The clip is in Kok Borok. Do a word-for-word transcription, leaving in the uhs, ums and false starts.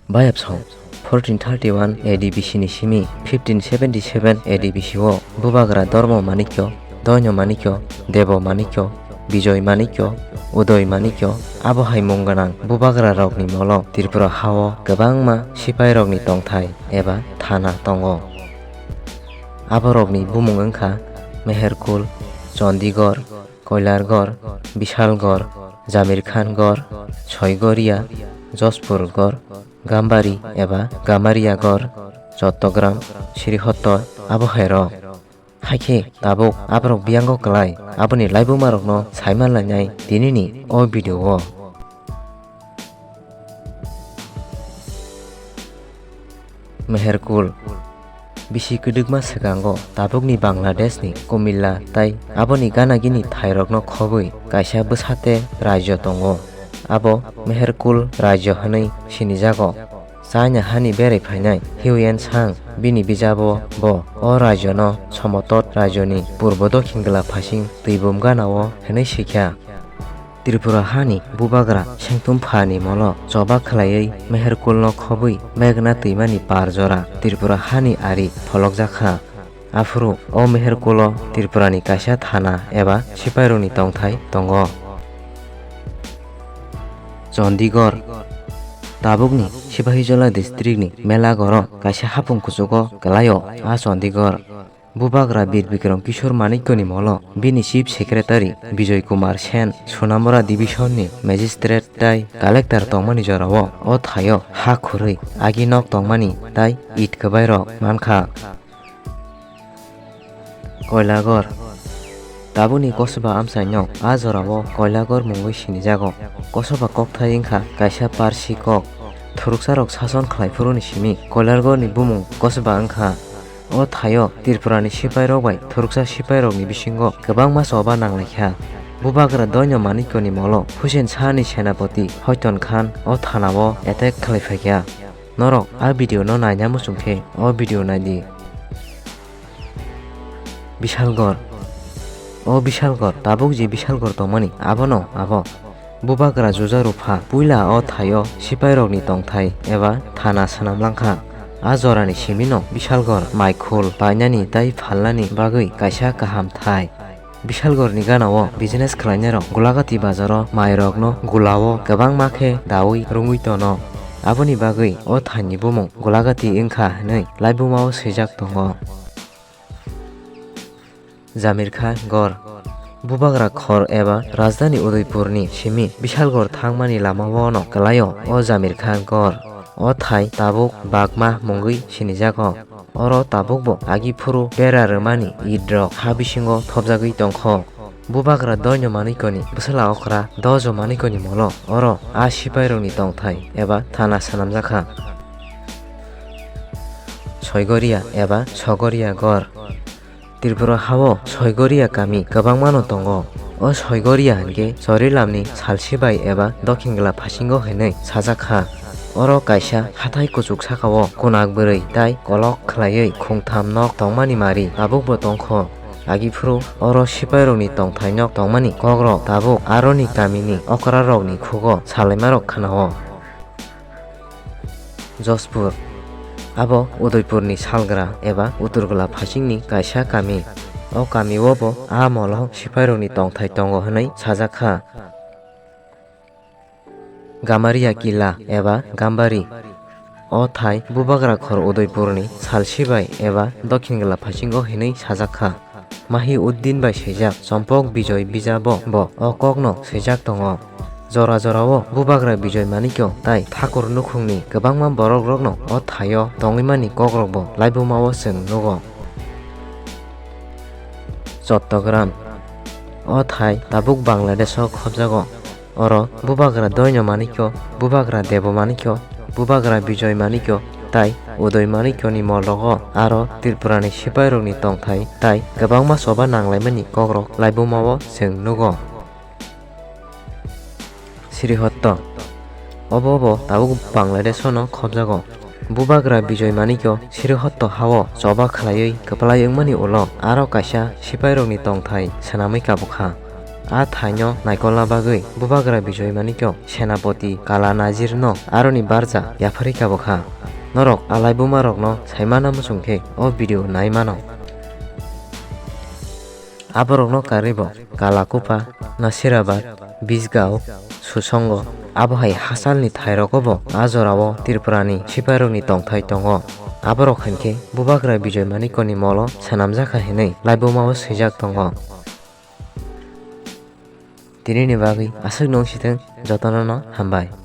Bayapsong, fourteen thirty-one A D B C ni simi fifteen seventy-seven A D B C o Bubagra Dharma Manikya, Doino Manikya, Debo Manikya, Bijoy Manikya, Udoy Manikya, abo hai mung gwnang bubagra rokni molo Tripura hao kwbangma sipai rokni tongthai eba thana tongo. Aborokni bumung wngkha Meherkul, Chandigarh, Koilargarh, Bishalgarh, Jamir Khan Garh, Soigoria, Jospur Garh, Gambari eba Gamaria Garh, Chottogram, Srihotto, abo hai rok. Haikhe tabuk aborok biyango kwlai aboni laibumarokno saima lainai tinini o video o. Meherkul. Bisi kwdwkma swkango tabukni Bangladeshni Kumilla tei aboni ganagini thairokno khobwi kaisa bwsate rajyo tongo. Abo Meherkul rajyo hwnwi sinijago. China hani berai phainai Huyen Tsang bini bijabo bo o rajyono Somotot rajyoni purbo dokhin gwla phasing twibum ganao hwnwi sikha. Tripura hani bubagra sengtum phani molo choba khwlaiwi Meherkulno khobwi Meghna twimani par jora Tripura hani ari pholokjakha. Aphuru o Meherkulo Tripurani kaisa thana eba sipairokni tongthai tongo. Chandigarh. Tabukni Sipahijola districtni Melagoro kaisa hapung kuchugo kwlaio a Chandigarh. Bubagra Bir Bikram Kishore Manikyani molo bini Chief Secretary Bijoy Kumar Sen, Sonamura Division ni Magistrate tai Collector tongmani jorao o thaio ha khurwi agi nok tongmani tai it kwbai rok mankha. Koilagor. Tabukni Kosoba amchaino a jorao Koilagor mungwi sinijago. Kosoba kokthai wngkha kaisa Parsi kok. Thwrwksarok sason khlai phuruni simi Koilagorni bumung Kosoba wngkha. O thaio Tripurani sipairok bai thwrwksa sipairokni bisingo kwbangma choba nanglaikha. Bubagra Doino Manikyani molo Hussein Shahni senapati Hoiton Khan o thanao attack khlai phaikha. Norok a video no naina muchung khe o video naidi. Bishalgor. O Bishalgor, tabuk je Bishalgor tongmani, abono abo. Bubagra Juja Rupha puila o thaio sipairokni tongthai eba thana swnam langkha. A jorani simino Bishalgor maikhul painani tai phalnani bagwi kaisa kaham thai. Bishalgorni ganao business khlainairok Gulagati bazaro mairokno gulao kwbangma khe daui rwngwi tono. Aboni bagwi o thaini bumung Gulagati wngkha hwnwi laibumao swijak tongo. Jamir Khan Gor. Bubagra Khor eba Rajdhani Udaipurni simi Bishalgor thangmani lamao no kwlaio o Jamir Khan Gor. O thai tabuk Bagma mungwi sinijago. Oro tabukbo agi phuru bera rwmani itrok ha bisingo thopjagwi tongkho. Bubagra Doino Manikyani bwsala okra Dojo Manikyani molo oro a sipairokni tongthai eba thana swnamjakha. Soigoria eba Sogoria Gor. Tripura hao Soigoria kami kwbangmano tongo. O Soigoria hinkhe Chorilamni salsibai eba Dokhin Gwla phasingo hinwi sajak kha. Oro kaisa hathai kuchuk sakao kunak bwrwi tai kolok khwlaiwi khungtham nok tongmani mari tabukbo tongkho. Agiphuru oro sipairokni tongthai nok tongmani kokrok tabuk aroni kamini okrarokni khugo salaimarok khnao. Jospur. Abo Udaipurni salgra eba Uttor Gwla phasingni kaisa kami. O kamiobo a molo sipairokni tongthai tongo hwnwi sajak kha. Gamaria Killa eba Gambari. O thai Bubagra Khor Udaipurni salsibai eba Dokhin Gwla phasingo hinwi sajak kha. Mahi Uddin bai swijak Chompok Bijoy bijabo bo o kokno swijak tongo. Jora jorao Bubagra Bijoy Manikyo tai Thakur nukhungni kwbangma borokrokno o thaio tongwimani kokrokbo laibumao chwng nugo. Chottogram. O thai tabuk Bangladesho khobjago. Oro Bubagra Doino Manikyo, Bubagra Debo Manikyo, Bubagra Bijoy Manikyo tai Udoy Manikyoni molrogo aro Tripurani sipairokni tongthai tai kwbangma choba nanglaimani kokrok laibumao chwng nugo. Srihotto. Obo bo tabuk Bangladeshono khobjago. Bubagra Bijoy Manikyo Srihotto hao choba khwlaiwi kwplai wngmani ulo aro kaisa sipairokni tongthai swnamwi kabukha. A thaino naikolna bagwi Bubagra Bijoy Manikyo Senapati Kala Nazirno aroni barja yapharwi kabo kha. Norok a laibumarokno saimana muchung khe o video nai mano. Aborokno karwibo Kalakupa, Nasirabad, Bisgao, Susongo, abo hai hachalni thairogobo a jorao Tripurani sipairokni tongthai tongo. Aborok hinkhe Bubagra Bijoy Manikyoni molo swnamjakha hinwi laibumao swijak tongo. Tinini bagwi aswk nung sithwng, jotono no hambai.